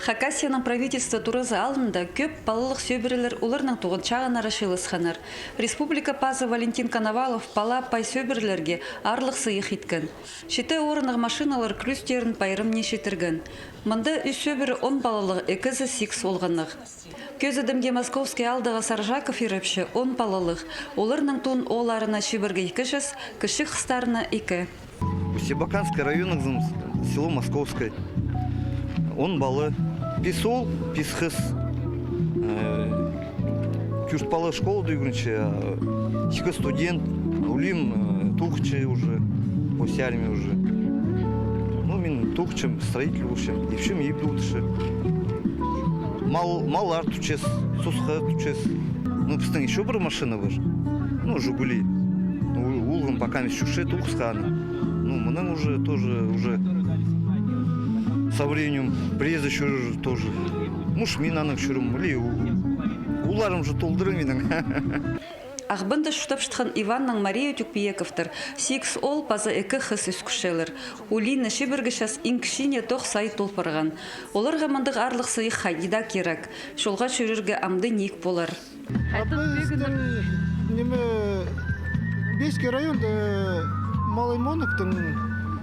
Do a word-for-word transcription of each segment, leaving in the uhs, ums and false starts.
Хакасияның правительство туразы алнында кӧп палалығ сӧбірелер оларның туған чағыннары чыылысханнар. Республика пазы Валентин Коновалов пала пай сӧбірелерге аарлығ сыйых иткен. Читі орыннығ машиналар кӱлӱстерін пайрамни читірген. Мында ӱс сӧбіре он палалығ, ікізі сигіс олғаннығ. Кӧзідімге, Московский аалдағы Саржаков ирепчі он палалығ. Оларның туун оолларына чибіргі ікі час, кічіг хыстарына ікі. Сибаканский районның, село Московское. Он пала. Пис оол, пис хыс. Э, тӧрт пала школада ӱгренче, а ікі студент, улим, э, тоғынча уже, после армии уже. Ну, мин тоғынчам, строитель полчам, ипчім ибде одырчам. Мал, маллар тутчабыс, сосха тутчабыс. Ну, пістің ещё пір машина пар. Ну, Жигули. Ну, улуғ, пока мин чӧрчем тоғысха аны. Ну, мынаң уже тоже, уже со временем пірее чӧрер тоже. Может, мин анаң чӧрем, или у-, улларым же толдыра минің. Ағбанда чуртапчатхан Иваннаң Мария Тюкпиековтар сигіс оол паза ікі хыс ӧскірчелер. Улиине чибіргі час, иң кічиине тоғыс ай тол парған. Оларға мындағ аарлығ сыйых хайди даа кирек. Чолға чӧрерге амды ниик полар. А пістің, ниме, Бесский район, э, Малый Моноктың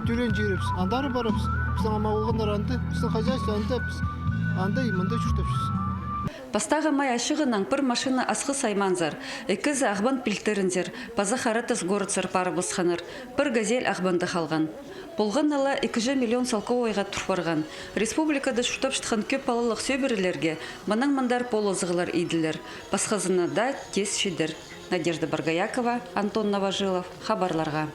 тӧреен чирібіс. Андар парабыс. Пістің ама олғаннар анда, пістің хозяйство анда, піс анда и мында чуртапчабыс. Пастағы май ачығынаң пір машина Асхыс аймаанзар, ікізі Ағбан пилтірінзер паза Харатас городсар парыбысханнар. Пір «Газель» Ағбанда халған. Полған на ла ікі чӱс миллион салковайға тур парған. Республикада чуртапчатхан кӧп палалығ сӧбірелерге мынаң мындар пол азығлар иділер. Пасхазына даа тез чидер. Надежда Боргоякова, Антон Новожилов, хабарларға.